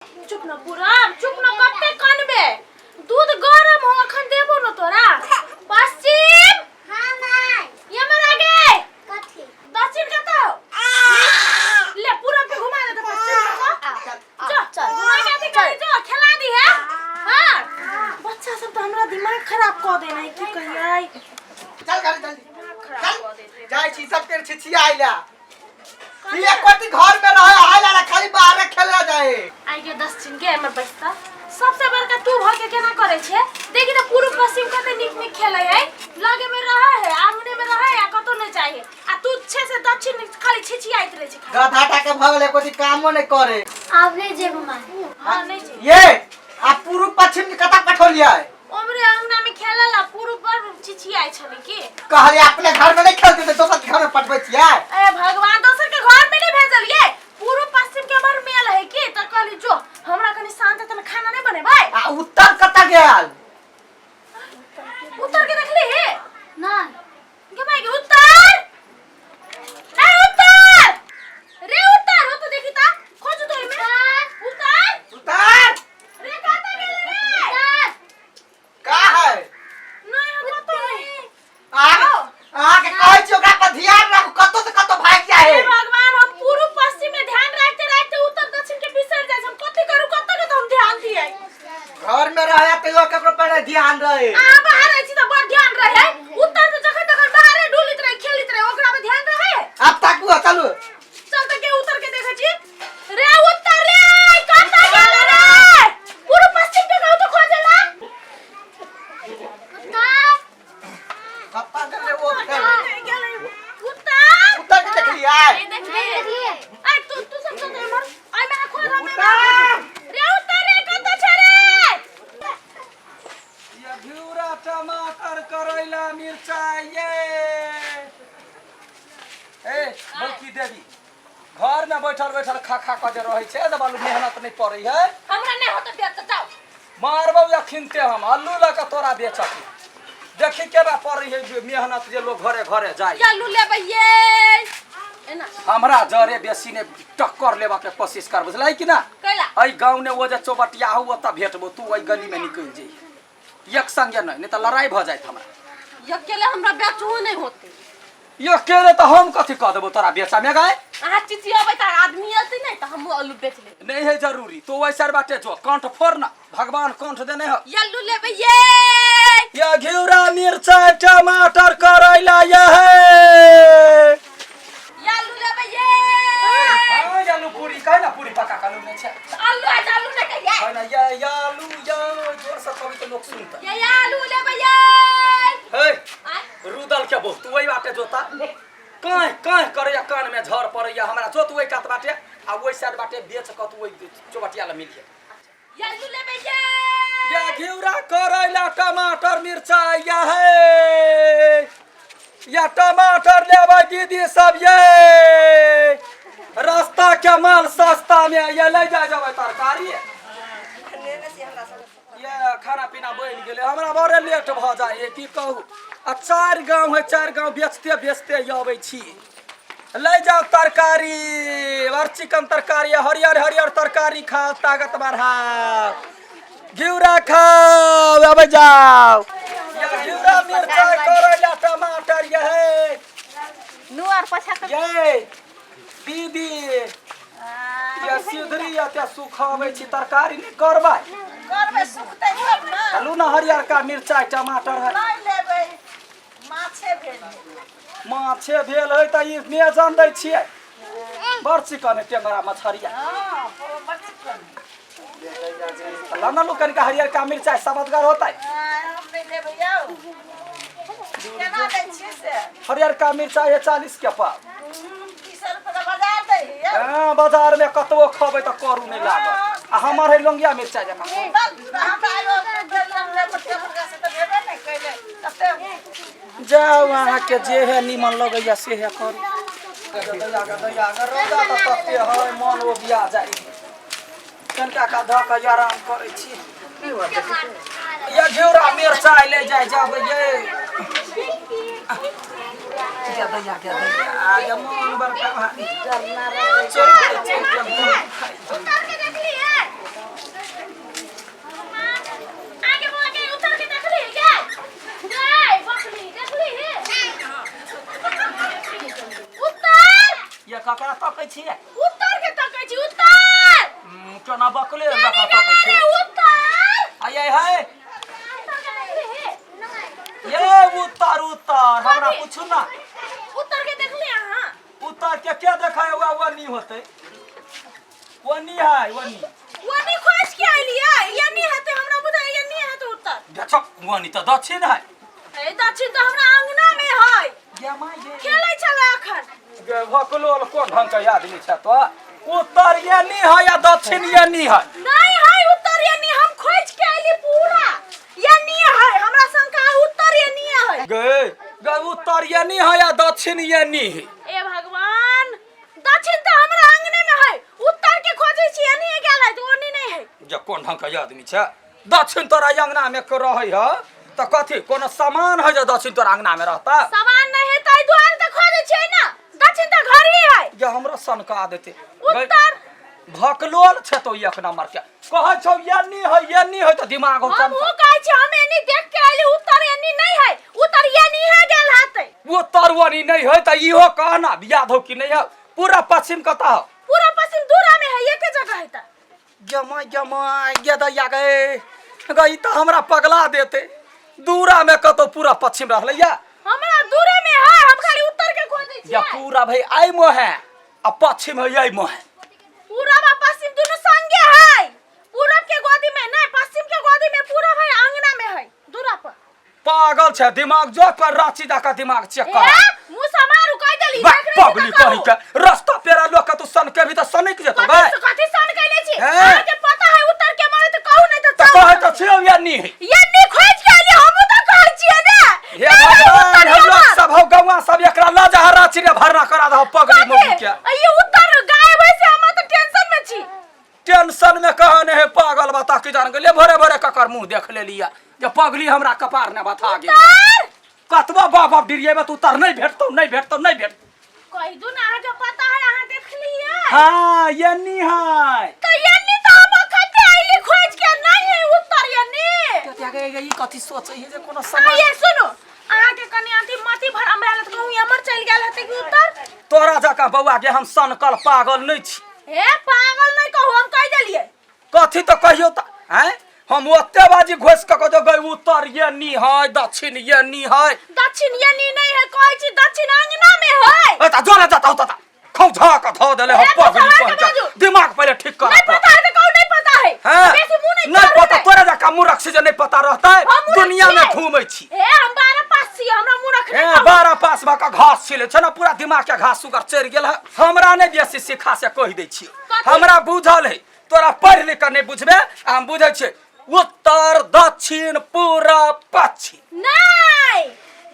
चुप न पुराम, चुप न, कते कनबे? दूध गरम हो, अखन देबो न तोरा। पश्चिम। हाँ माय। ये मर आगे। कथी? दक्षिण कतौ ले, पूरब के घुमा दे त पश्चिम कतौ जो। चल। घुमा के अथी करी, जो खेला दी है। हां, बच्चा सब त हमरा दिमाग खराब क देने है, की कहियै। चल घर जल्दी। दिमाग खराब चल। क देते। जाइ छी, सब के छिछिया आइला। ई एको दिन घर में रहे आइला ना, खाली बाहर खेले जाए। आई के 10 चिन के हमर बैसता। सबसे बड़का तू भ के केना करे छे? देखी त पूर्व पश्चिम कते नीक नीक खेले है, लगे में रहे है, आंगने में रहे आ कतो नहीं जाए, आ तू छे से दक्षिण खाली छिछियाइत रहे छे खाली। गधा टा के भऽ गेलै, एको दिन कामो नहीं करे। आब नहि जेबो माय। हां, नहीं जे। ये आ पूर्व पश्चिम के कता पठौलियै? ओमरे अंगना में खेलला, पूर्व पर छिछियाइ छले की। कहलियै अपने घर में नहीं खेलते तऽ दोसर के घर में पठबै छियै। ए भगवान, दोसर के घर में नहीं भेजलिए, पूर्व पश्चिम के हमर मेल है की, त कहली जो हमरा कनी शांत तन खाना नहीं बनेबै। आ उत्तर कतऽ गेल? उत्तर के देखली हे? नहि। गे माय गे, उत्तर, ए उत्तर रे, उत्तर हो तो देखी ता, खोज तो एमे उत्तर। उत्तर। रे, कता गेल रे? का है? नहीं, हम कतो नहीं। अहाँके कहै छी, ओकरा पर ध्यान राखू, कतौ से कतौ भागि जाइ हे है। भगवान, हम पूर्व पश्चिम में ध्यान रखते रखते उत्तर दक्षिण के बिसर जाय छी। हम कथी करू? कत के हम ध्यान दिए? घर में रहे तैयो केकरो पर नहीं ध्यान रहे। अहाँ बाहर रहै छी तऽ बड़ ध्यान रहे। उत्तर तऽ जखन तखन बाहरे डुलित रहे, खेलित रहे, ओकरा पर ध्यान रहे? आब ताकू, चलू। चल तऽ के उत्तर के देखै छी। रे उत्तर रे, कतऽ गेल रे? पूर्व पश्चिम के गाँव तऽ खोजेला। उत्तर। कतऽ गेलै ओ? गेलै उत्तर। उत्तर के देखलियै? नहीं देखलियै। ऐ तू तू सब चल एम्हर, ऐ में खोज, हम एम्हर। उत्तर। रे उत्तर रे, कतऽ छै रे? ये घिउरा, टमाटर, करैला, मिरचाई। ये ए बड़की देवी, घर में बैठल बैठल खा खा कऽ जे रहै छै, बालू मेहनत नहि पड़ै है। हमरा नहि होतै बेच, तऽ जाउ। मारबौ अखिनते हम, अल्लू लऽ कऽ तोरा बेचक। देखी केना पड़ै है जे मेहनत, जे लोग घरे घरे जाइ। आलू लेबै ये एना। हमरा जरे बेसी ने टक्कर लेबऽ के कोशिश कर, बुझलै कि ना? कैला? एहि गाँव ने ओ जे चौबटिया हौ, ओतऽ भेटबो। तू ओहि गली में निकलि जइहे, एक संगे नहि, नहि तऽ लड़ाइ भऽ जायत हमरा। अकेले हमरा बेचहो नहि होतै। अकेले तऽ हम कथी कऽ देबो तोरा बेचा में गाय? अहाँ चिचियेबै तऽ आदमी एतै नहि, तऽ हमहूँ आलू बेच लेबै। नहीं है जरूरी, तो वैसे बाटे जो कंठ फोड़ ना, भगवान कंठ देने है। ये आलू लेबै ये। ये घिउरा, मिरचाई, टमाटर, करैला ये है। ये आलू लेबै ये। हाँ, ये आलू पूरी कहे ना, पूरी पका के आलू नहीं छे। आलू आज आलू नहीं कहिए। कहे ना ये ये आलू, ये जोर से कभी तो लोग सुनता। ये आलू लेबै ये। हे। आय। रुदल के बहुत, तू वही बाटे जोता, काहे काहे करैया, कान में झड़ पड़ैया हमरा। जो तू वही कात बाटे आ वही साइड बाटे बेच क तू वही चौबटिया ला मिलिए। ये आलू लेबै ये। ये घिउरा, करैला, टमाटर, मिरचाई या है। या टमाटर लेबै दीदी सब? ये रास्ता के माल सस्ता में ये ले जा जेबै तरकारी। ये खाना पीना बनि गेलै। हमरा बड़े लेट भऽ जाइए, की कहू। आ चारि गाँव है, चारि गाँव बेचते बेचते अबै छी। ले जाओ तरकारी, और चिकन तरकारी, हरियर हरियर तरकारी खाओ, ताकत बढ़ाओ। घिउरा खाओ, अबै जाओ। ये घिउरा, मिरचाई, करैला, टमाटर ये है। नुआर पछा कर। ये दीदी, ये सिधरी एते सुखाबै छी, तरकारी नहि करबै? करबै, सुखतै तब ने। चलू ने, हरियरका मिरचाई टमाटर है। नहि लेबै, माछे भेल। माछे भेल है तऽ ई मेजन दै छियै, बड़ चिकन है टेंगरा मछरिया। हँ, बड़ चिकन। ल न लू कनिका हरियरका मिरचाई, समझगर होतै। हम नहि लेबै यौ। केना दै छियै से? हरियरका मिरचाई है 40 के पाव। 30 रुपए तऽ बाजार दै है यौ। हाँ, बाजार में कतबो खबै तऽ करू नहि लागत, आ हमर है लौंगिया मिरचाई जकाँ। तब हमरा एगो मोटका मोटका से तऽ भेबे नहि कैले कते। जाउ, अहाँके जे है निमन लगैया से है करू। दैया गे दैया गे, रौदा तऽ तते है, मन ओबिया जाइ। कनिका का धऽ कऽ आराम करै छी। ये घिउरा मिरचाई ले जाय जाब ये। गे दैया गे दैया गे, मन बड़का भारी। चल चल चल। उतर के देखली है? तकै छियै? उत्तर के तकै छी, उत्तर। केना बकले केनी जकाँ तकै गेलै छियै? रे उत्तर? आ ये है। उत्तर के देखले हे? ये उत्तर उत्तर हमरा कथी? पूछू ना। उत्तर के देखले अहाँ? उत्तर के के देखै हुआ वो नहीं होतै, वो नहीं है, वो नहीं। वनी खोज के आइलियै, यनी हेतै, हमरा बुझाइ यनी हेतै उत्तर। देखो वो नहीं तऽ दक्षिण है। ए दक्षिण तऽ हमरा अंगना में है। गे माय गे। खेलै छलै अखन। गे भकलोल कोन ढंग के आदमी छै तो? उत्तर ये नहीं है या दक्षिण ये नहीं है? नहीं है उत्तर यनी, हम खोज के आइली पूरा यनी है, हमरा शंका है उत्तर यनी है। गे गे उत्तर ये नहीं है या दक्षिण ये नहीं है? ए भगवान, दक्षिण तऽ हमरा अंगने में है, उत्तर के खोजै छी यनी गेल है तऽ ओनी नहीं है। जे कोन ढंग के आदमी छै? दक्षिण तोरा अंगना में के रहै है तऽ कथी कोनो सामान है जे दक्षिण तोरा अंगना में रहता? सामान नहीं है ताहि दुआरे तऽ खोजै छियै ना, दक्षिण तऽ घर ही है। जे हमरा सनका देते। उत्तर भकलोल छै तो एक नंबर के कहै छौ ये नहीं है, ये नहीं है तऽ दिमाग हो। हम ऊ कहै छी, हम एनी देख के आइली, उत्तर एनी नहीं है, उत्तर एनी है गेल हेतै। उत्तर ओनी नहीं है तऽ इहो कहना याद हो कि नहीं है? पूरा पश्चिम कतऽ हो? पूरा पश्चिम दूरा में है, एके जगह है तऽ। गमा गमा गे दैया गे गई तऽ हमरा पगला देते। दूरा में कतौ पूरा पश्चिम रहलै या? हमरा दूरे में है, हम खाली उत्तर के खोजै या छियै। पूरा भाई आई मो है आ पश्चिम है आई मो है। पूरब आ पश्चिम दुनू संगे है, पूरब के गोदी में नहीं, पश्चिम के गोदी में पूरब है, अंगना में है दूरा पर। पागल छै दिमाग जो पर रांची जाकर दिमाग चेक कर। ए मुंह समारू कह देली। बा देख रही छी पगली तऽ कहू। कही के रास्ता पेरा लोग के तू सन के भी तऽ सनक जेतौ कथी गै। से कथी सन कैले छी? हे? अहाँ के पता है उत्तर के मारे तऽ कहू, नहीं तऽ तऽ जाउ। कहै तऽ छियौ या नहीं है? ये नहीं खोज के आइली, हमहूँ तऽ कहै छियै ने। हे नहीं है भगवान, उत्तर हम लोग हमर। सब हो गौवा सब एकरा ल जा रांची रे भरना करा दहो पगली कथी? मौगी के। आ ये उत्तर गायब है से हम तऽ टेंशन में छी। टेंशन में कहा नहीं है पागल बता की जान गेलियै भरे भरे ककर मुंह देख लेलियै जे पगली हमरा कपार ने बता गेल। उत्तर कतबा बाप बाप डिरियेबे तऽ उत्तर नहीं भेटतौ, नहीं भेटतौ, नहीं भेटतौ। कहि दू ना, अहाँके पता है, अहाँ देखलियै? हाँ ये नहीं है। तऽ ये तऽ हम अखन आइली खोज के, नहीं है उत्तर ये। ई कथी सोचै है जे कोनो आ समय। ये सुनू, अहाँके कनि अथी मति भरम भेल तऽ कहूँ एम्हर चलि गेल हेतै कि उत्तर? तोरा जकाँ बौआ के हम सनकल पागल नहीं छी। हे पागल नहीं कहू, हम कहि देलियै। कथी तऽ कहियौ तऽ आँय हम ओते बाजी घोसि कऽ कहतौ गई उत्तर ये नी है दक्षिण ये नी है। दक्षिण ये नी नहीं है, कहै छी दक्षिण अंगना में है। ए तऽ जोरे जतौ तऽ खौझा कऽ धऽ देले ए, हो पगली बुझा कहि के बाजू। के। दिमाग पहिले ठीक कर। नहीं पता है तऽ कहू नहीं पता है। हैं? बेसी मुँह नहीं नहीं चालू पता है। तोरा जकाँ मूर्ख छी जे नहीं पता रहतै। हम मूर्ख दुनिया में छियै। घूमै छी। हे हम 12 पास छी, हमरा मूर्ख नहीं ए कहू। 12 पास भऽ कऽ घास छिलै छै ने, पूरा दिमाग के घास सुगर चढ़ि गेल है। हमरा नहि बेसी सिखा से कहि दै छियौ। कथी? हमरा बुझल है तोरा पढ़ि लिख कऽ नहि बुझबे, आ हम बुझै छियै उत्तर दक्षिण पूरब पश्चिम। नहीं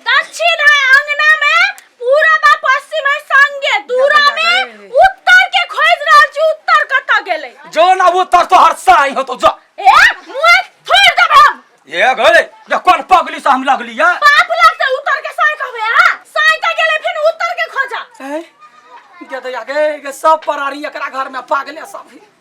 दक्षिण है अंगना में, पूरब आ पश्चिम है संगे, दूरा में उत्तर के खोज रहल छी, उत्तर कतऽ गेलै? जो ना उत्तर तोहर साई होतो जो। ए मुँह थोड़ देब हम। ये गए ये कोन पगली से हम लगली है? पाप लगतै उत्तर के साई कहबै अहाँ, साई तऽ गेलै फेर उत्तर के खोजा। ए गे दैया गे गे सब परारी एकरा घर में पागले सब है।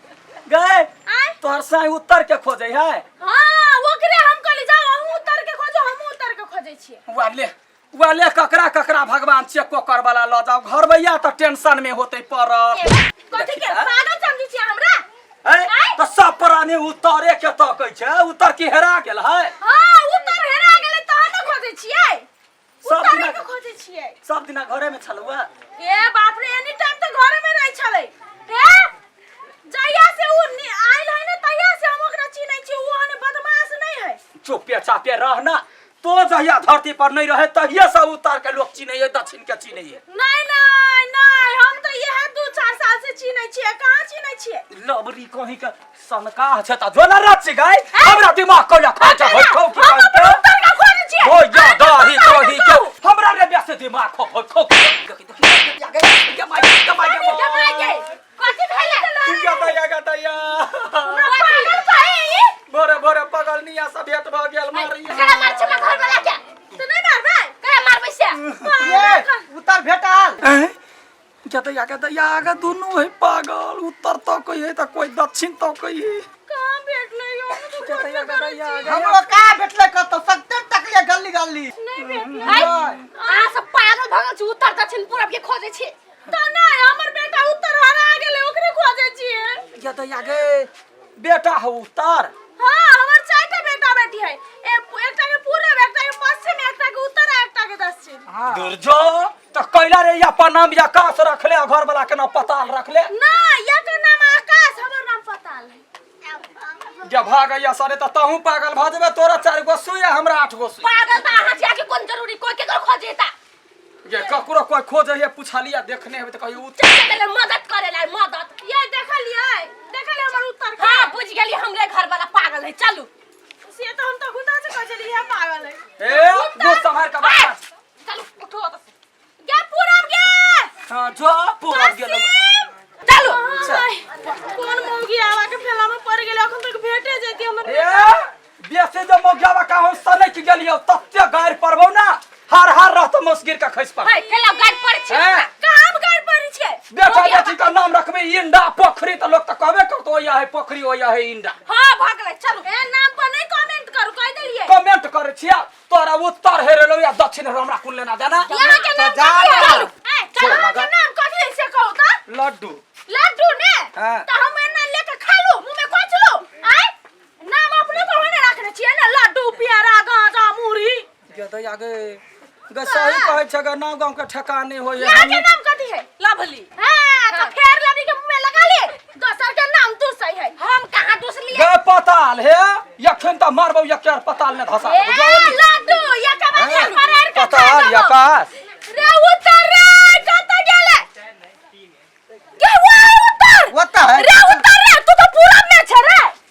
गए आँय? तोहर साई उत्तर के खोजै है? हाँ ओकरे हम कहली जाओ अहूँ उत्तर के खोजो, हमहूँ उत्तर के खोजै छियै। वाले वाले ककरा ककरा भगवान चेको कर वाला ल जाओ घर भैया तऽ टेंशन में होतै पड़ल। ए, कथी के पागल समझै छियै हमरा? ए आँय? तऽ सब प्राणी उत्तरे के तकै छै, उत्तर की हेरा गेल है? हाँ उत्तर हेरा गेलै तहन ने खोजै छियै। सब उत्तरे दिना के खोजै छियै। सब दिना घरे में छलुआ? ए बाप रे, एनी टाइम तऽ घरे में रहै छलै। ए जहिया से उ आयल है ने तहिया से हम ओकरा चिन्है छी, उ ओहन बदमाश नहीं है। चुपे चापे रहना, तो जहिया धरती पर नहीं रहे तहिये से उत्तर के लोग चिन्है है, दक्षिण के चिन्है है। नहीं नहीं नहीं, हम तऽ इएह 2-4 साल से चिन्है छियै, कहाँ चिन्है छियै? लबरी कहीं के सनका छै तऽ जो ना रात गाय हमरा दिमाग कोला खा जा होय खौ की हम कहि अपन के। उत्तर के खोजै छियै। ओ या अहाँके दाही पता है कही तऽ के कहू। हमरा रे बेसी दिमाग खो खो खो। देखी देखी या गे या my या my. कथी जमाय के कथी भेलै? या दैया गे दैया। हमरा पागल कहे ई? भोरे भोरे पगल निया सब भेंट भऽ गेल मारी। ककरा मार छै घर वाला के? तऽ नहि मारबै? ककरा मारबै से? ये उत्तर भेटल। हैं? गे दैया गे दैया गे दुनू है पागल, उत्तर तो कोई है तऽ कोई दक्षिण तो कोई है। कहाँ भेटलै यौ? हम तऽ गे दैया गे दैया गे। हमरो का भेटलै कतौ सत्तर तकलियै गली गली। नहि भेटलै। आइ अहाँ सब पागल भऽ गेल छी, उत्तर दक्षिण पूरब के खोजै छी। तऽ नहि हमर बेटा उत्तर बेटा हौ उत्तर। हाँ, हमर चारिटा बेटा बेटी है। एकटा के पूरब, एकटा के पश्चिम, एकटा के उत्तर आ एकटा के दक्षिण। दुर्जो त कैला रे अपन नाम आकाश रखले आ घर वाला के नाम पताल रखले। ना, एकर नाम आकाश, हमर नाम पताल है। जब भाग गैया सरे त तहूँ पागल भ जेबे, तोरा 4 गो सुई आ हमरा 8 गो सुई। पागल त अहाँ छियै के कोन जरूरी कोई केकरो खोजेता? ये ककरो कोई खोजे है पूछलिया देखने हेबे त कहियो चल चल मदद करे ला मदद। ये देखलियै, देखलियै हमर उत्तर के। हां बुझ गेली, हमरे घर वाला पागल है। चलू। से तो हम तो खुदा से कहै छलियै पागल है। ए गो संभार के बात। चलू उठो ओतऽ से। गे पूरब गे। हां जो पूरब गेलो। चलू। कोन मौगी आवा के फेला में पड़ गेलै, अखन तक भेटे जेती हमर। ए बेसी जे मौगियाबा का हम सनक गेलियो तते गारि पड़बौ ना, हर हर रहतो मसगिर का खसि पड़। है फेला गारि पड़ै छै। हैं? कहाँ गारि पड़ै छै? बेटा बेटी का नाम रखबे इंडा पोखरी त लोग त कहबे करतो ओया है पोखरी ओया है इंडा। हां भऽ गेलै चलू। ए नाम पर नहीं कमेंट करू, कह देलियै। कमेंट करे छिया तोरा उत्तर हेरेलो या दक्षिण हेरेलो हमरा कुन लेना देना। यहाँ के नाम जा कथी है? ना। चलू। ए, चलू, अहाँ के नाम कथी है से कहू त? लड्डू। लड्डू ने? हाँ। त हम एना लेके खा लू, मुंह में खोच लू। आय नाम अपने पर होने रखने छियै ने, लड्डू प्यारा गाजा मुरही। गे दैया गे, गे सही कहै छै गे, नाव गाँव के ठेकान नहि होइए। यहाँ के नाम कथी है? लवली। हाँ, तो फेर लवली के मुंह में लगा ले, दोसर के नाम तू सही है। हम कहाँ दूसलिए? गे पताल हे, यखन त मारबौ एक यार पताल ने धसा ए देबौ, जाओ नी। लड्डू, ये के बाद हाँ, परेर के खा पताल जाबो। आकाश।